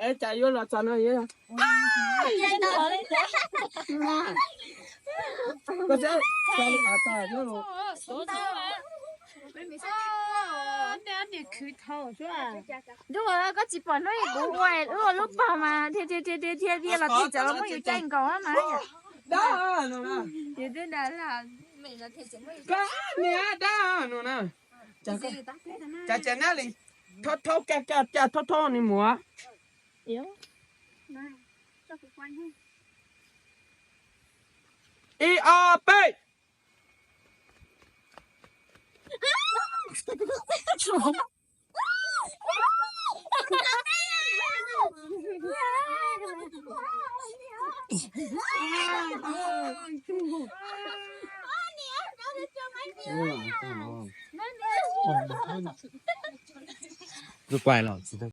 Es cas yuav los txog no? Koj tsis pom hnub kuv ua lub pog mas thiaj thiaj thiaj thiaj thiaj los txog los muab yus caij nkaus mas. Dab no na. Dab no na. Cas cas nab li, thab thab kaj kaj kaj thab thab ni muam. Ib ob peb. Tus quay los tsis tau.